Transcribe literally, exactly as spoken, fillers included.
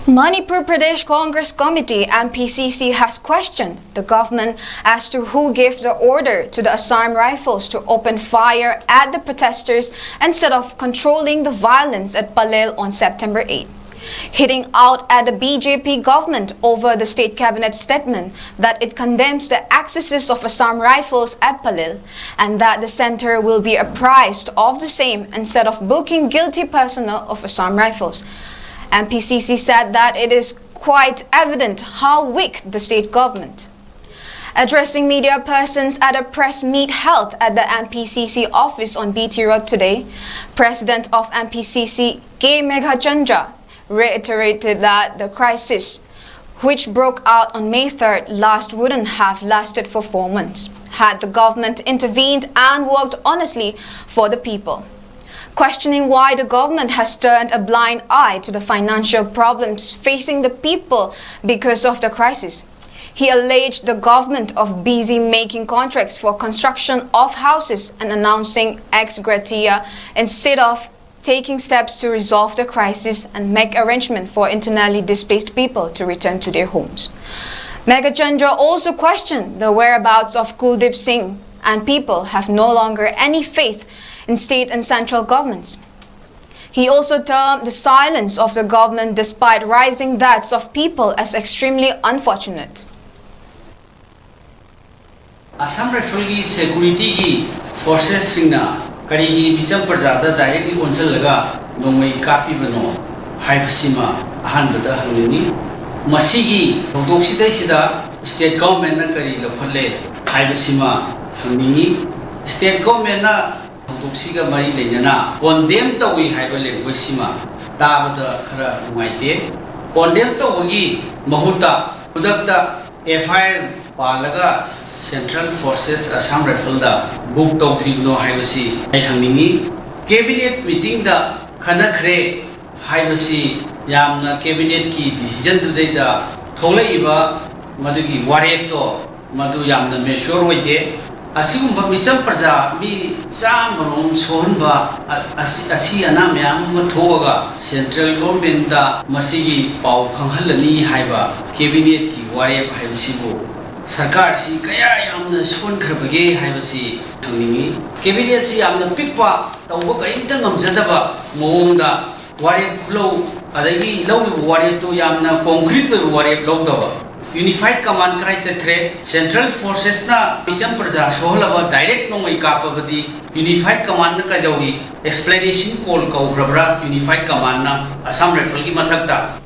Manipur Pradesh Congress Committee, M P C C, has questioned the government as to who gave the order to the Assam Rifles to open fire at the protesters instead of controlling the violence at Palel on September eighth. Hitting out at the B J P government over the state cabinet's statement that it condemns the excesses of Assam Rifles at Palel and that the center will be apprised of the same instead of booking guilty personnel of Assam Rifles. M P C C said that it is quite evident how weak the state government. Addressing media persons at a press meet held at the M P C C office on B T Road today, President of M P C C K Meghachandra reiterated that the crisis which broke out on May third last wouldn't have lasted for four months had the government intervened and worked honestly for the people. Questioning why the government has turned a blind eye to the financial problems facing the people because of the crisis, he alleged the government of busy making contracts for construction of houses and announcing ex gratia instead of taking steps to resolve the crisis and make arrangement for internally displaced people to return to their homes. Meghachandra also questioned the whereabouts of Kuldeep Singh, and people have no longer any faith in state and central governments. He also termed the silence of the government despite rising deaths of people as extremely unfortunate. Assam ꯔꯥꯏꯐꯜꯒꯤ ꯁꯦꯀꯨꯔꯤꯇꯤꯒꯤ ꯐꯣꯔꯁꯦꯁꯁꯤꯡꯅ ꯀꯔꯤꯒꯤ ꯃꯤꯆꯝ ꯄ꯭ꯔꯖꯥꯗ directly ꯑꯣꯟꯁꯤꯜꯂꯒ ꯅꯣꯡꯃꯩ ꯀꯥꯞꯄꯤꯕꯅꯣ ꯍꯥꯏꯕꯁꯤꯃ ꯑꯍꯥꯟꯕꯗ ꯍꯪꯅꯤꯡꯏ꯫ ꯃꯁꯤꯒꯤ ꯊꯧꯗꯣꯛꯁꯤꯗꯩꯁꯤꯗ state ꯒꯚꯔꯟꯃꯦꯟꯠꯅ ꯀꯔꯤ ꯂꯧꯈꯠꯂꯦ ꯍꯥꯏꯕꯁꯤꯃ ꯍꯪꯅꯤꯡꯏ꯫ State ꯒꯚꯔꯟꯃꯦꯟꯠꯅ ꯊꯧꯗꯣꯛꯁꯤꯒ ꯃꯔꯤ ꯂꯩꯅꯅ ꯀꯣꯟꯗꯦꯝ ꯇꯧꯏ ꯍꯥꯏꯕ ꯂꯦꯡꯒ꯭ꯋꯦꯖꯁꯤꯃ ꯇꯥꯕꯗ ꯈꯔ ꯅꯨꯡꯉꯥꯏꯇꯦ꯫ ꯀꯣꯟꯗꯦꯝ ꯇꯧꯕꯒꯤ ꯃꯍꯨꯠꯇ ꯈꯨꯗꯛꯇ ꯑꯦꯐ ꯑꯥꯏ ꯑꯥꯔ ꯄꯥꯜꯂꯒ ꯁꯦꯟꯇ꯭ꯔꯦꯜ ꯐꯣꯔꯁꯦꯁ ꯑꯁꯥꯝ ꯔꯥꯏꯐꯜꯗ ꯕꯨꯛ ꯇꯧꯗ꯭ꯔꯤꯕꯅꯣ ꯍꯥꯏꯕꯁꯤ ꯑꯩ ꯍꯪꯅꯤꯡꯏ꯫ ꯀꯦꯕꯤꯅꯦꯠ ꯃꯤꯇꯤꯡꯗ ꯈꯟꯅꯈ꯭ꯔꯦ ꯍꯥꯏꯕꯁꯤ ꯌꯥꯝꯅ ꯀꯦꯕꯤꯅꯦꯠꯀꯤ ꯗꯤꯁꯤꯖꯟꯗꯨꯗꯩꯗ ꯊꯣꯛꯂꯛꯏꯕ ꯃꯗꯨꯒꯤ ꯋꯥꯔꯦꯞꯇꯣ ꯃꯗꯨ ꯌꯥꯝꯅ ꯃꯦꯆ꯭ꯌꯣꯔ ꯑꯣꯏꯗꯦ꯫ ꯑꯁꯤꯒꯨꯝꯕ ꯃꯤꯆꯝ ꯄ꯭ꯔꯖꯥ ꯃꯤ ꯆꯥꯝꯃꯔꯣꯝ ꯁꯣꯛꯍꯟꯕ ꯑ-, ꯑꯁꯤ, ꯑꯁꯤ ꯑꯅꯥ ꯃꯌꯥꯝ ꯑꯃ ꯊꯣꯛꯑꯒ central governmentꯇ ꯃꯁꯤꯒꯤ ꯄꯥꯎ ꯈꯪꯍꯜꯂꯅꯤ ꯍꯥꯏꯕ cabinetꯀꯤ ꯋꯥꯔꯦꯞ ꯍꯥꯏꯕꯁꯤꯕꯨ ꯁꯔꯀꯥꯔꯁꯤ ꯀꯌꯥ ꯌꯥꯝꯅ ꯁꯣꯟꯈ꯭ꯔꯕꯒꯦ ꯍꯥꯏꯕꯁꯤ ꯈꯪꯅꯤꯡꯏ꯫ Cabinetꯁꯤ ꯌꯥꯝꯅ ꯄꯤꯛꯄ, ꯇꯧꯕ ꯀꯔꯤꯝꯇ ꯉꯝꯖꯗꯕ ꯃꯑꯣꯡꯗ ꯋꯥꯔꯦꯞ ꯈꯨꯂꯧ, ꯑꯗꯒꯤ ꯂꯧꯔꯤꯕ ꯋꯥꯔꯦꯞꯇꯨ ꯌꯥꯝꯅ concrete ꯑꯣꯏꯕ ꯋꯥꯔꯦꯞ ꯂꯧꯗꯕ꯫ Unified command ꯀꯗꯥꯏ ꯆꯠꯈ꯭ꯔꯦ? Central forcesꯅ ꯃꯤꯆꯝ ꯄ꯭ꯔꯖꯥ ꯁꯣꯛꯍꯜꯂꯕ direct ꯅꯣꯡꯃꯩ ꯀꯥꯞꯄꯕꯗꯤ unified commandꯅ ꯀꯩꯗꯧꯔꯤ? Explanation call ꯀꯧꯈ꯭ꯔꯕ꯭ꯔꯥ unified commandꯅ Assam Rifleꯒꯤ ꯃꯊꯛꯇ?